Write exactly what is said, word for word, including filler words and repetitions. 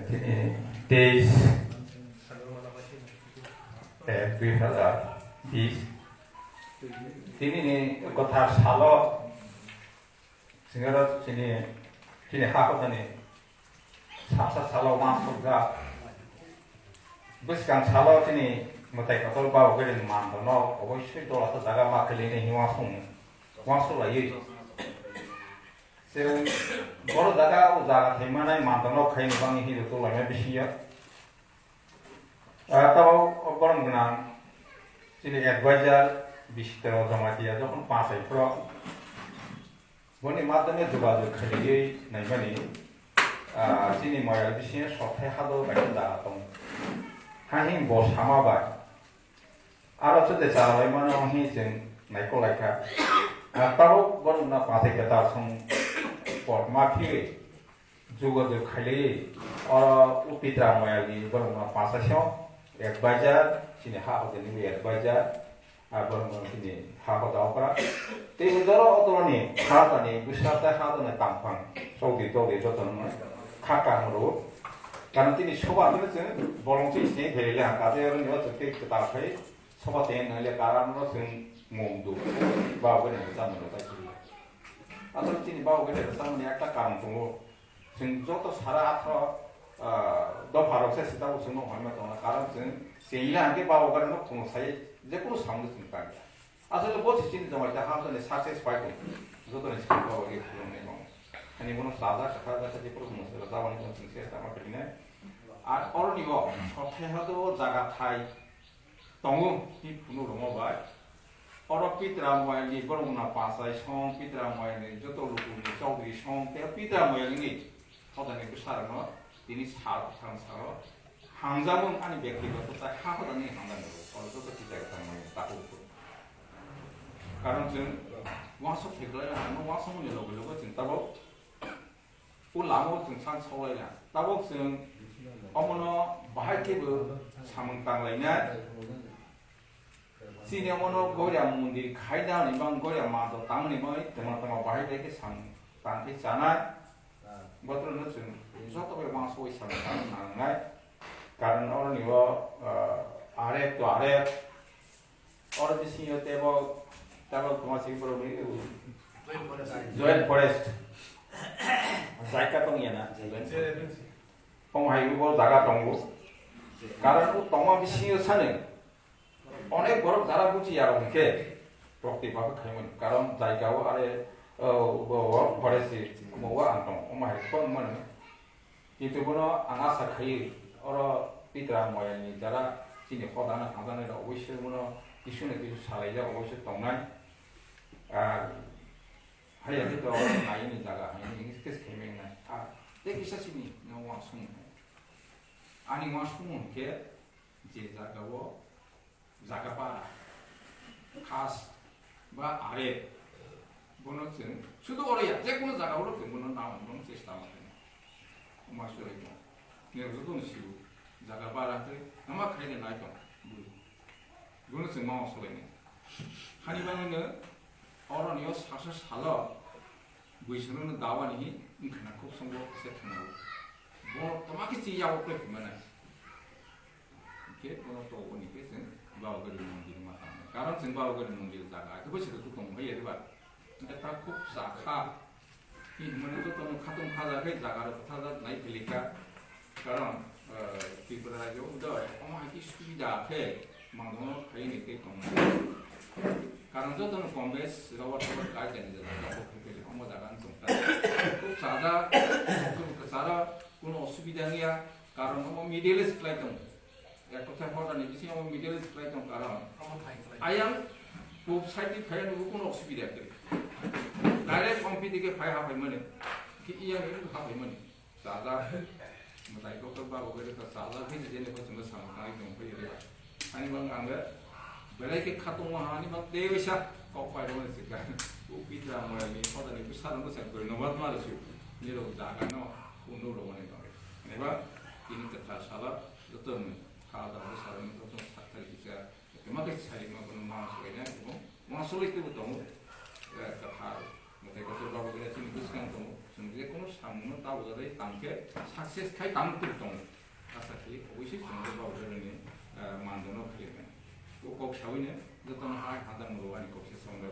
Tini teis ek dui hazar bis. Tini ni kwthar salo singaro chini, chini ha hwnani sasa salo ma sokjak. Bwskang salo chini mwtai kotor ba ogeni mandono oboisoi dola ta jaga ma khailini hinwa song, wa sulaiwi. Chwng boro jaga o jaga thaimanai mantono khaini bangwi hinwi tulaima bisingo. Ah, tabok o borok gwnang chini advisor Bisitro Jamatia jokhon panchai phro boni madhyome jogajog khailaiwi naimani, ah, chini moyal bisingo sothai hado kaisa jaga tongo. Hahing bo sama bai. Aro chwtai chalaimano hwnwi chwng naikolai kha. Ah, tabuk borokno pathai kwtal song kothoma phiwi jogajog khailaiwi oro Upitra Moyalni borokno pachaisong advisor, chini ha hotelni advisor, ah, borokno chini ha hoda okra. Tei jora otoroni ha tani bwswk tei ha tani tangphang chokdi tokdi jotono kha kang rwo. Karon tini soba hwnwi chwng bolong chini sini phailai ang kate oro ni o chwng tei kwtal khai. Soba tei nangya karam no chwng mung du. Ba ugani rwchapmung rwchap sidi. Aswk chini ba ugani rwchapmung ni ekta karam tongo. Chwng joto sara athro, ah, dopha rok se sita bo chwng no hwnma tongo. Karam chwng chengya hwnkhe ba ugani no khungo sai je kunu samung chwng tangya. Aswk bo chini jomai ta hamsa ni success pai tong. Joto ni chwng ba ugani khulum ni mung. Ani bono sada kata kata je kunu khungo sai rwchapmani chwng se tama khalinai. Ar oro ni bo sothai hado jaga thai tongo, hi phunuk rwma bai. Oro Pitra Moyalni borokno pachai song, Pitra Moyalni joto lukuni chowdhury song, tei Pitra Moyalni hodani bwsarokno tini sal kwthang salo hamjakmung ani byaktigoto tei ha hodani hamjakmung oro joto kichai kwthang maya takhuk. Karon chwng uansuk thaiklai hamjakmung uansukmani loge loge chwng tabuk O lama o chwng sak saulaina. Tabuk chwng omono bahai khe bo samung tanglainai. Chini omono Goria mondir khaina ni bang Goria manto tangni bai tongma tongma bahai bai khe samung tang khe chanai. Botrono chwng joto bai uansugwi samung tang nangnai. Karon oroni o, ah, arek to arek. Oro bisingo tebo, tebo tongma simi borok ni Joint Forest. Jaika tong ya na. Omo hai bo jaga tongo. Karon o tongma bisingo sani. Onek borok jara buchi ya rok hwnkhe. Rok twi babo khaimani. Karon jaika o are, o, o, o, forest si, omo o ang tong. Omo hai kok mani. Kintu bono ang asa khai, oro Pitra Moyalni jara chini hodana hamjaknai rok oboisoi bono kisu na kisu salaijak oboisoi tongnai. Ar haiya khe to oro naini jaga haini hingke khe khe mengnai. Ar tei kisa sini no uansukmung. Ani uansukmung khe je jaga o jaga para, khas ba are, bono chwng sudu oro ya, je kono jaga oro chwng bono naharna chesta ma khainai. Omo hai surai tong. Nini joto no sibo, jaga para tei nama khaina nai tong bwrwi. Bono chwng ma solainai. Hani bagwi no oro ni o sasa salo bwswk no dawa ni wngkha na khub songo se khna o. Bono toma khe chini yago khe hwnma nai. Hingke bono to boni khe chwng Babagari mondir ma tangmani. Karon chwng Babagari mondir jaga khe bo se tong hai ya ba. Hingke ta khub sakha. Hi hwnmani joto no khatung khaja khe jaga rok khaja nai philika. Karon, eh, Tripura rajyo udo omo hai khe subida khe mangono khai ni tei tong. Karon joto no kome robar robar kai jani jaga ko khe omo jaga no tong ta. Khub saja, khub kasara, kono osubida niya. Karon omo Middle East khlai tong. Ek kotha hodani bisingo Middle East khlai tong karon. Ayang pub side ni phai nw kono osubida kwrwi. Direct ompiti khe phai hapai mani. Ki iya ni hapai mani. Chaja. Mwtai kok kok ba bo gari ta chaja khe je ne ko chungo samung tangi tong phai re. Ani bang ang belai khe khatung ma hani bang te wisa kok pai ro ne sika. U pitra mo ni hodani bisa ro sa ko no bat ma ro su. Ni ro jaga no unu ro ne. Eba ini kata salah. Joto ni kha da ni sarani joto ni sakthari kisa. Kema kisa sari ma kono ma sari na ko ma sari ke boto mo. Ya kata mo te ko ba ko ya sini bwskang to mo. Chwng je kono samungno tabuk jadai tang khe success khai tang twi tongo. Asa khe obwsoi chwng bo Babu Jadani, eh, manjano khlai mano. O kok saui no jotono hai hada moro ani kok se songra